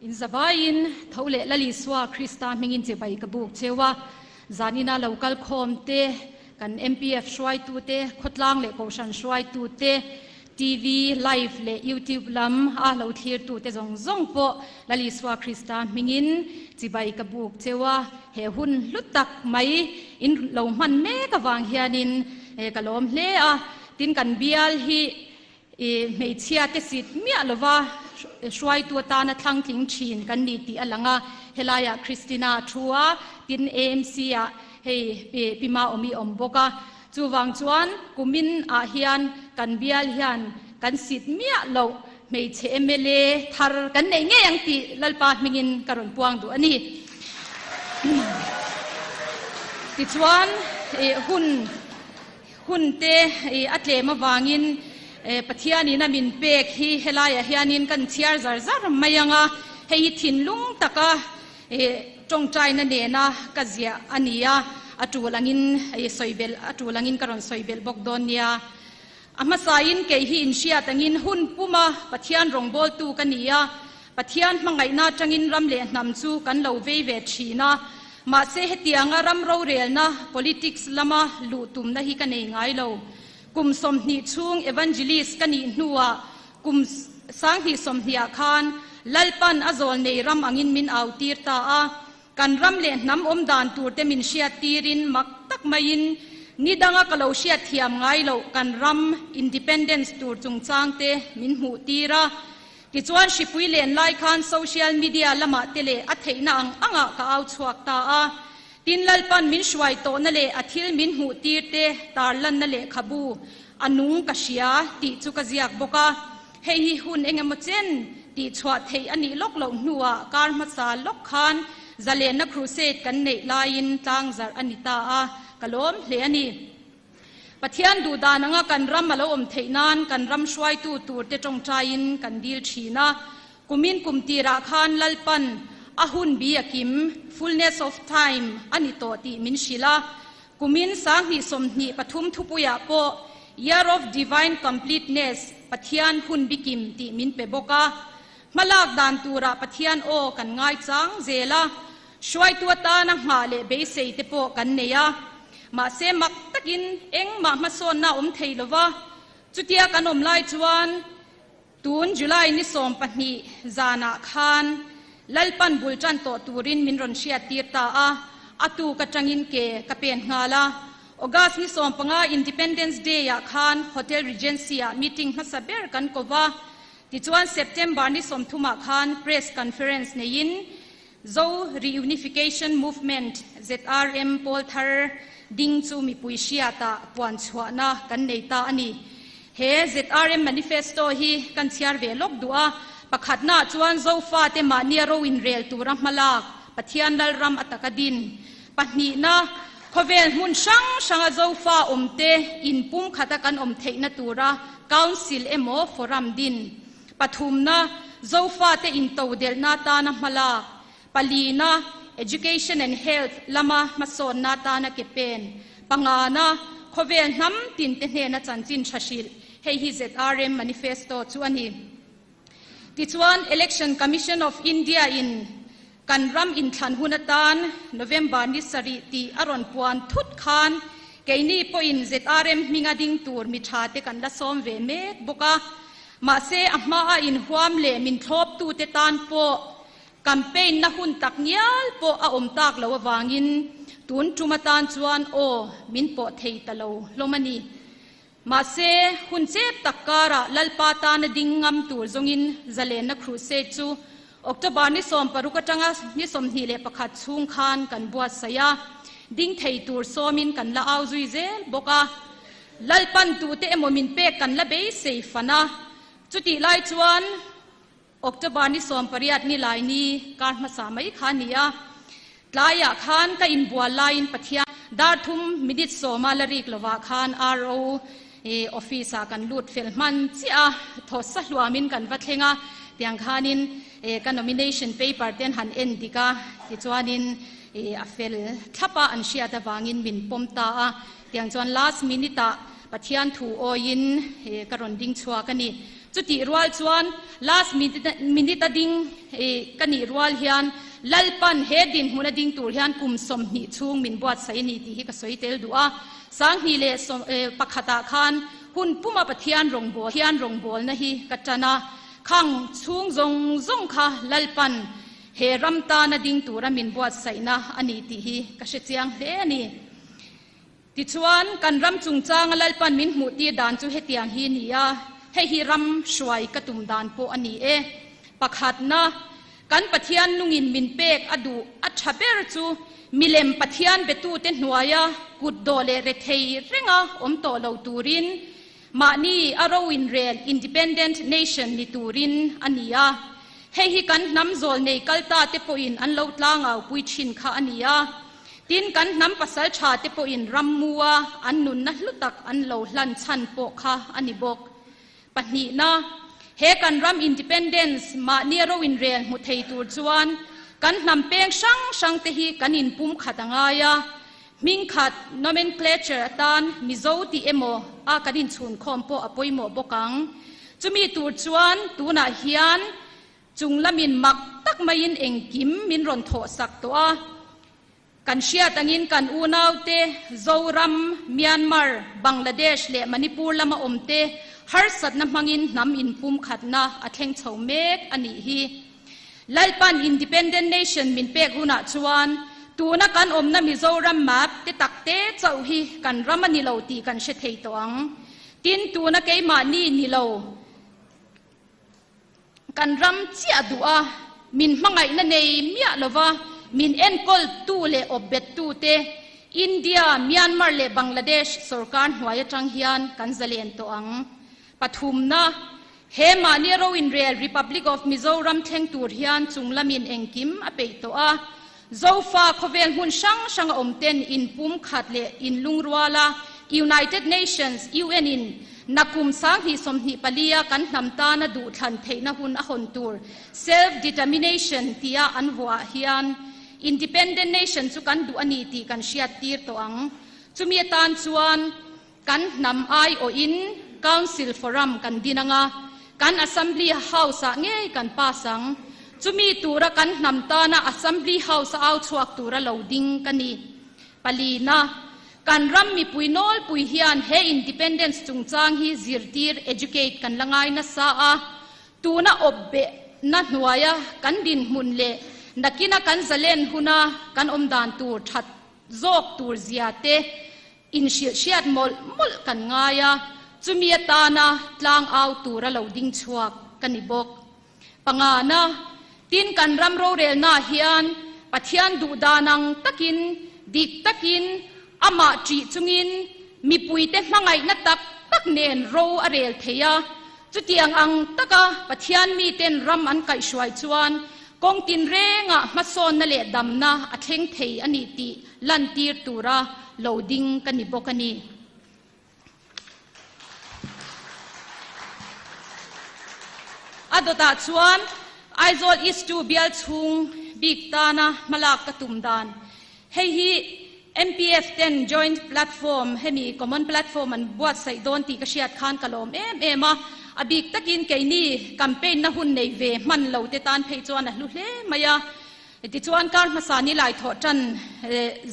In zavaiin tho leh Lal Isua Krista hmingin chibai ka buk cheu a, zanina lo kal khawm te, kan MPF hruaitute, khawtlang leh kohhran hruaitute, TV live leh YouTube lam a lo thlirtute zawng zawng pawh Lal Isua Krista hmingin chibai ka buk cheu a, he hun hlu tak mai in lo hman mek avang hianin ka lawm hle a, tin kan bial hi i hmeichhia te sit miah lova hruaitu atana thlangtling thin kan ni tih a lang a, helaiah Christina thu a, tin AMC ah hei Pi Maawmi awm bawk a. Chuvang chuan kumin ah hian kan bial hian kan sit miah loh hmeichhe mla thar kan neih ngei ang tih Lalpa hmingin ka rawn puang duh a ni. Tichuan hun hun te a tlem avangin Pathianin a min pek hi helaiah hianin kan chhiar zar zar mai ang a, hei hi thinlung taka Tawngtaina nena ka ziah a ni a, a tul angin sawi belh a tul angin ka rawn sawi belh bawk dawn nia. A hmasain kei hi inhriat angin hun puma Pathian rawngbawltu ka ni a, Pathian hmangaihna atangin ram leh hnam chu kan lo vei ve thin a, mahse hetianga ram rorelna, politics, lama luh tumna hi ka nei ngai lo. Kum 20 chhung evangelist ka nih hnuah Kum 2020 ah khan Lalpan a zawl nei ram angin min au tir ta a, kan ram leh hnam awm dan tur te min hriat tirin mak tak maiin ni danga ka lo hriat thiam ngai loh kan ram independence tur chungchang te min hmuh tir a. Tichuan hripui len lai khan social media lamah te leh a theihna ang angah ka au chhuak ta a. Tin Lalpan min hruai tawhna leh a thil min hmuh tir te tarlanna lehkhabu A nung ka hria tih chu ka ziak bawk a, hei hi hun eng emaw chen tih chhuah theih a nih lawk loh hnuah kar hmasa lawk khan zalenna crusade kan neih laiin tlang zarh a ni ta a, ka lawm hle a ni. Pathian duhdan anga kan ram a lo awm theih nan kan ram hruaitu turte tawngtaiin kan dil thin a, kumin kum tirah khan Lalpan a hun bi a kim, fullness of time, a ni tawh tih min hrilh a, Kumin 2023 thupuiah pawh Year of Divine Completeness, Pathian hun bikim tih min pe bawk a. Hmalak dan turah Pathian aw kan ngaichang zel a, hruaitu atana nghah leh beisei te pawh kan nei a. Mahse mak takin engmah hmasawnna a awm thei lo va, chutia kan awm lai chuan tun July ni 12 zanah khan Lalpan bul tan tawh turin min rawn hriattir ta a, a tuk atangin ke ka pen nghal a. August ni 15 Independence Day-ah khan Hotel Regency-ah meeting hmasa ber kan ko va, tichuan September ni 30-ah khan Press Conference neiin Zo Reunification Movement, ZRM, pawl thar ding chu mipui hriatah puan chhuahna kan nei ta a ni. He ZRM Manifesto hi kan chhiar ve lawk duh a, pakhatnaah chuan Zofate mahnia ro inrel tura hmalak, Pathian Lalram a taka din. Pahnihna, khawvel hmun hrang hranga Zofa awmte inpumkhata kan awm theihna tura Council emaw Forum din. Pathumna, Zofate intodelhna atana hmalak. Palina, Education and Health lama hmasawnna atana ke pen. Pangana, khawvel hnam tinte hnena chanchin tha hrilh. Hei hi ZRM Manifesto chu a ni. Tichuan, Election Commission of India in kan ram inthlan hun atan November ni sarih tih a rawn puan thut khan keini pawhin ZRM hminga ding tur mi tha te kan la sawm ve mek bawk a. Mahse, a hmaa inhuam leh min thlawptute tan pawh Campaign na hun tak ngial pawh a awm tak lo avangin tun tum atan chuan aw min pawh thei ta lo hlawm a ni. Mahse, hun chep tak karah Lalpa tana ding ngam tur zawngin zalenna crusade chu October ni 16 atanga ni 21 chhung khan kan buatsaih a, ding thei tur sawmin kan la au zui zel bawk a. Lalpan tute emaw min pek kan la beisei fan a, chutih lai chuan October ni 18 ni lai ni kar hmasa mai kha a ni a, tlaiah khan ka inbual laiin Pathian dar thum minute sawma la rik lovah khan RO office ah kan lut fel hman chiah a, thaw sa hluamin kan va thleng a, tiang khanin ka nomination paper te an han en dik a, tichuanin a fel thlap a an hriat avangin min pawm ta a, tiang chuan last minute ah Pathian thu awiin ka rawn ding chhuak a ni. Chutih rual chuan last minute a ding ka nih rual hian Lalpan he dinhmun a ding tur hian kum 20 chhung min buatsaih a ni tih hi ka sawi tel duh a. 2011 ah khan hun puma Pathian rawngbâwl hian rawngbâwlna hi ka ṭan a, khang chhung zawng zawng kha Lalpan he ram tana ding tura min buatsaihna a ni tih hi ka hre chiang hle a ni. Tichuan, kan ram chungchanga Lalpan min hmuhtir dan chu hetiang hi a ni a, hei hi ram hruai ka tum dan pawh a ni e. Pakhatna, kan Pathian nungin min pek a duh a tha ber chu milem Pathian betute hnuaia kut dawh leh rethei renga awm tawh lo turin mahni a ro inrel independent nation ni turin a ni a. Hei hi kan hnam zawl nei kalta te pawhin an lo tlangaupui thin kha a ni a. Tin, kan hnam pasal tha te pawhin rammua an nunna hlu tak an lo hlan chhan pawh kha a ni bawk. Pahnihna, he kan ram independence mahnia ro inrel hmu thei tur chuan kan hnam peng hrang hrang te hi kan inpum khat a ngai a. Hming khat, nomenclature, atan Mizo tih emaw a kan inchhunkhawm pawh a pawimawh bawk ang. Chumi tur chuan tunah hian Chung lamin mak tak maiin engkim min rawn thawhsak tawh a. Kan hriat angin kan unaute Zoram, Myanmar, Bangladesh leh Manipur lama awmte harsatna hmangin hnam inpumkhatna a thleng chho mek a nih hi. Lalpan Independent Nation min pek hunah chuan tuna kan awmna Mizoram map te takte chauh hi kan ram a ni lo tih kan hre thei tawh ang. Tin, tuna keimahni ni lo. Kan ram chiah duh a, min hmangaihna nei miah lova min enkawltu leh awpbettute India, Myanmar leh Bangladesh sorkar hnuai atang hian kan zalen tawh ang. Pathumna, he mahni ro inrel Republic of Mizoram thleng tur hian chunglamin engkim a peih tawh a. Zofa khawvel hmun hrang hranga awmten inpumkhat leh inlungrual a, United Nations, UN, in nakum 2024 a kan hnam tana duhthlan theihna hun a hawn tur Self-determination tia an vuah hian Independent Nation chu kan duh a ni tih kan hriattir tawh ang. Chumi atan chuan Kan hnam aiawhin Council Forum kan din anga, kan Assembly House-ah ngei kan pass ang. Chumi tura kan hnam tana Assembly House-a au chhuak tura lo ding ka ni. Palina, kan ram mipui nawlpui hian he Independence chungchang hi zirtir, educate, kan la ngai nasa a, tuna awpbehna hnuaia kan dinhmun leh nakina kan zalen huna kan awmdan tur that zawk tur zia te, Inhrilh hriat mawlh mawlh kan ngai a, chumi atana tlang au tura lo ding chhuak ka ni bawk. Pangana, tin kan ram rorelnaah hian Pathian duh dan ang takin, dik takin, amah ṭih chungin mipuite hmangaihna tak tak nen ro a rel thei a, Chutiang ang taka Pathian miten ram an kaihhruai chuan kawng tinrengah hmasawnna leh damna a thleng thei a ni tih lantir tura lo ding ka ni bawk a ni. A dawtah chuan Aizawl East ii bial chhung bik tana hmalak ka tum dan Hei hi MPF ten joint platform, hemi common platform an buatsaih dawn tih ka hriat khan ka lawm em em a. A bik takin keini campaign na hun nei ve hman lo te tan phei chuan a hlu hle mai a. Tichuan kar hmasa ni lai thawh tan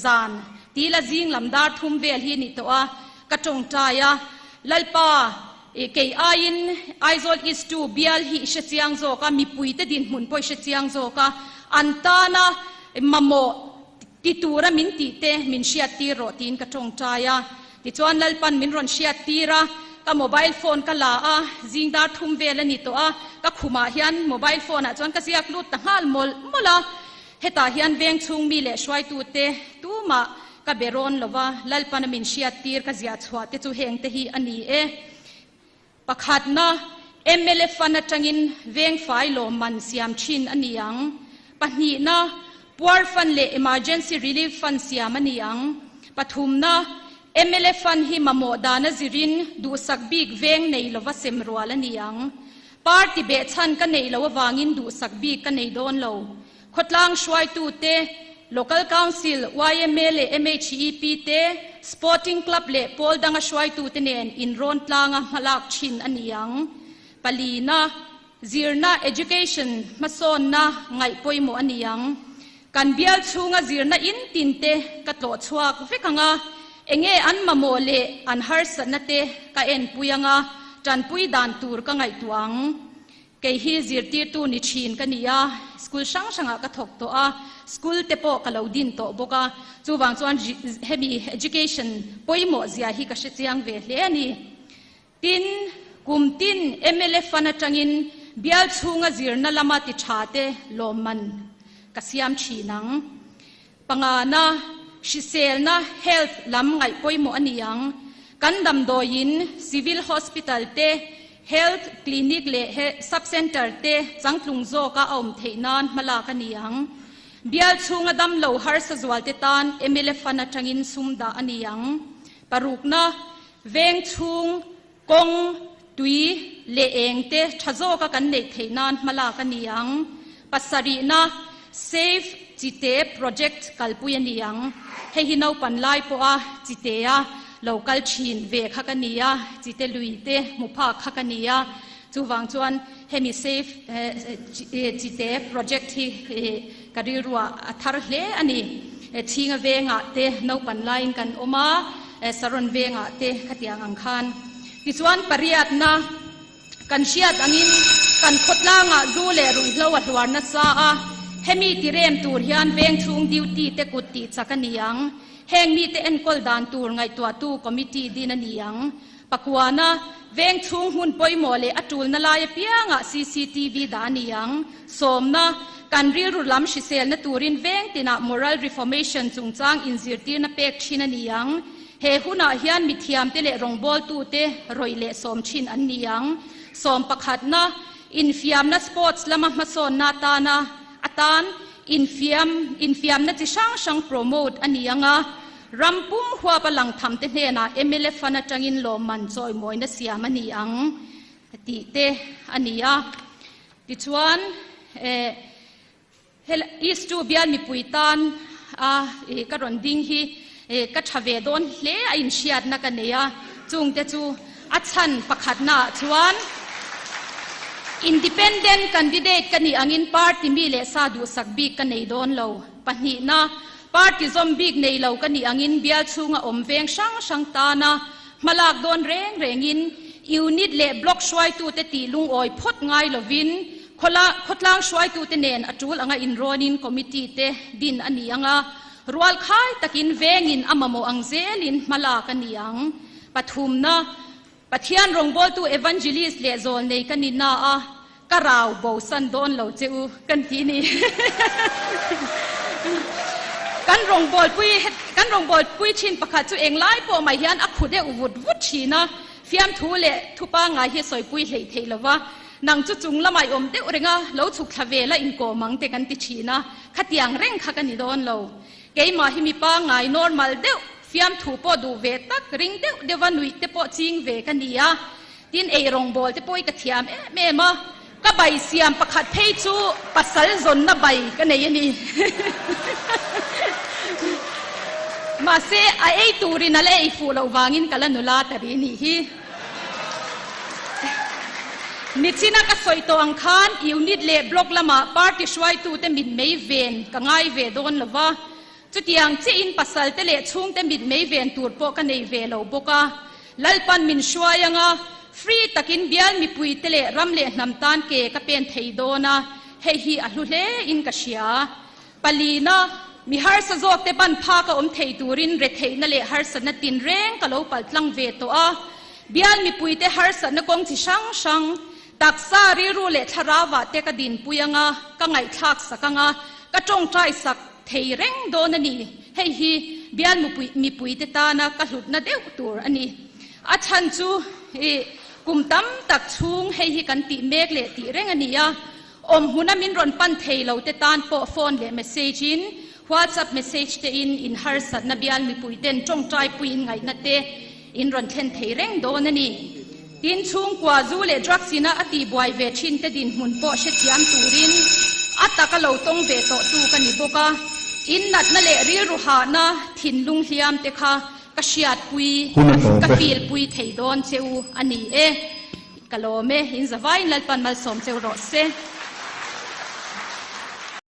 zan tila zing lam dar thum vel hi ni tawh a, ka tawngtai a, Lalpa, kei aiin Aizawl East ii bial hi i hre chiang zawk a, mipuite dinhmun pawh i hre chiang zawk a, an tana mamawh ti tura min tih te min hriattir rawh tiin ka tawngtai a. Tichuan Lalpan min rawn hriattir a, ka mobile phone ka la a, zing dar thum vel a ni tawh a, ka khumah hian mobile phone ah chuan ka ziak lut ta nghal mawlh mawlh a. Hetah hian veng chhung mi leh hruaitute tumah ka be rawn lo va, Lalpan a min hriattir ka ziah chhuah te chu heng te hi a ni e. Pakhatna, mla fund atangin veng fai lawmman siam thin a ni ang. Pahnihna, Poor Fund leh Emergency Relief Fund siam a ni ang. Pathumna, mla fund hi mamawh dana zirin duhsak bik veng nei lova sem rual a ni ang. Party behchhan ka neih loh avangin duhsak bik ka nei dawn lo. Khawtlang hruaitute, Local Council, yma leh MHEP te, Sporting Club leh pawl danga hruaitute nen inrawn tlanga hmalak thin a ni ang. Palina, Zirna, Education, hmasawnna ngaih pawimawh a ni ang. Kan bial chhunga zirna in tin te ka tlawh chhuak vek ang a, enge an mamawh leh an harsatna te ka enpui ang a, tanpui dan tur ka ngaihtuah ang. Kei hi zirtirtu ni thin ka ni a, school hrang hrangah ka thawk tawh a, school te pawh ka lo din tawh bawk a, chuvang chuan hemi education pawimawh zia hi ka hre chiang ve hle a ni. Tin, kum tin mla fund atangin bial chhunga zirna lama ti tha te lawmman ka siam thin ang. Pangana, hriselna, health, lam ngaih pawimawh a ni ang. Kan damdawiin Civil Hospital te, Health Clinic leh Sub-Centre te changtlung zawka a awm theih nan hmalak a ni ang. Bial chhunga damlo harsa zualte tan mla fund atangin sum dah a ni ang. Parukna, Veng chhung, kawng, tui leh eng te tha zawka kan neih theih nan hmalak a ni ang. Pasarihna, Save Chite Project kalpui a ni ang. Hei hi naupan lai pawha Chite-a lo kal thin ve kha ka ni a, Chite lui te hmu phak kha ka ni a. Chuvang chuan hemi Save Chite Project hi ka rilruah a thar hle a ni. Chhinga vengah te naupan laiin kan awm a, Saron vengah te khatiang ang khan. Tichuan pariatna kan hriat angin kan khawtlangah zu leh ruihhlo a hluar nasa a, hemi tirem tur hian veng chhung duty te kut tih chak a ni ang. Heng mite enkawl dan tur ngaihtuahtu committee din a ni ang. Pakuana, veng chhung hmun pawimawh leh a tulna lai apiangah cctv dah a ni ang. Sawmna, kan rilru lam hriselna turin veng tinah Moral Reformation chungchang inzirtirna pek thin a ni ang. He hunah hian mithiamte leh rawngbawltute rawih leh sawm thin an ni ang. Sawm pakhatna, infiamna sports lama hmasawnna atana atan infiam infiamna chi hrang hrang promote a ni ang a. Ram pum huap a lang tham te hnenah mla fund atangin lawmman chawimawina siam a ni ang tih te a ni a. Tichuan, eh, hel East 2 bial mipui tan a eh, ka rawn ding hi eh, ka tha ve dawn hle a inhriatna ka nei a. Chungte chu a chhan pakhatna ah chuan Independent candidate ka nih angin party mi leh sa duhsak bik ka nei dawn lo. Pahnihna, party zawm bik nei lo ka nih angin bial chhunga awm veng hrang hrang tana hmalak dawn reng rengin unit leh block hruaitute tih lungawi phawt ngai lovin khawtlang hruaitute nen a tul anga inrawnin committee te din a ni ang a, rualkhai takin vengin a mamawh ang zelin hmalak a ni ang. Pathumna, Pathian rawngbawltu evangelist leh zawlnei ka ni na a, ka rau bo san dawn lo che u kan ti ni. Kan rawngbawlpui kan rawngbawlpui thin pakhat chu englai pawh mai hian a khu deuh vut vut thin a, fiamthu leh thu pangngai hi sawipui hleih theih lo va, nang chu chung lamah i awm deuh reng a, lo chhuk thla ve la inkawm ang te kan ti thin a, khatiang reng kha ka ni dawn lo. Keimah hi mi pangngai normal deuh, fiamthu pawh duh ve tak, ring deuh deuha nuih te pawh ching ve ka ni a, tin ei rawngbâwl te pawh hi ka thiam em em a, ka bai siam pakhat phei chu pasal zawnna bai ka nei a ni. Mahse, a ei turin a la ei fuh loh vangin ka la nula ta rih nih hi. Nichina ka sawi tawh ang khan unit leh block lamah party hruaitute mitmei ven ka ngai ve dawn lo va, chutiang chiahin pasalte leh chhungte mitmei ven tur pawh ka nei ve lo bawk a. Lalpan min hruai anga free takin bial mipuite leh ram leh hnam tan ke ka pen thei dawn a, hei hi a hlu hle in ka hria. Palina, mi harsa zawkte ban phak a awm thei turin retheihna leh harsatna tinreng ka lo paltlang ve tawh a. Bial mipuite harsatna kawng chi hrang hrang, taksa, rilru leh thlarauah te ka dinpui anga, ka ngaihthlak sak anga, ka tawngtai sak thei reng dawn a ni. Hei hi bial mipuite tana ka hlutna deuh tur a ni. A chhan chu ih kum tam tak chhung hei hi kan tih mek leh tih reng a ni a. Awm hmuna min rawn pan thei lo te tan pawh phone leh message in, WhatsApp message te in in harsatna bial mipui ten tawngtai pui in ngaihna te in rawn thlen thei reng dawn a ni. Tin, chhungkua zu leh drugs ina a tih buai ve thin te dinhmun pawh hrethiam turin a taka lo tawng ve tawh tu ka ni bawk a. In natna leh rilru hahna thinlung hliam te kha ka hriatpui, Hun a tawp ka e. feel pui thei dawn che u a ni e. Ka lawm e, in zavaiin Lalpan malsawm cheu rawh se.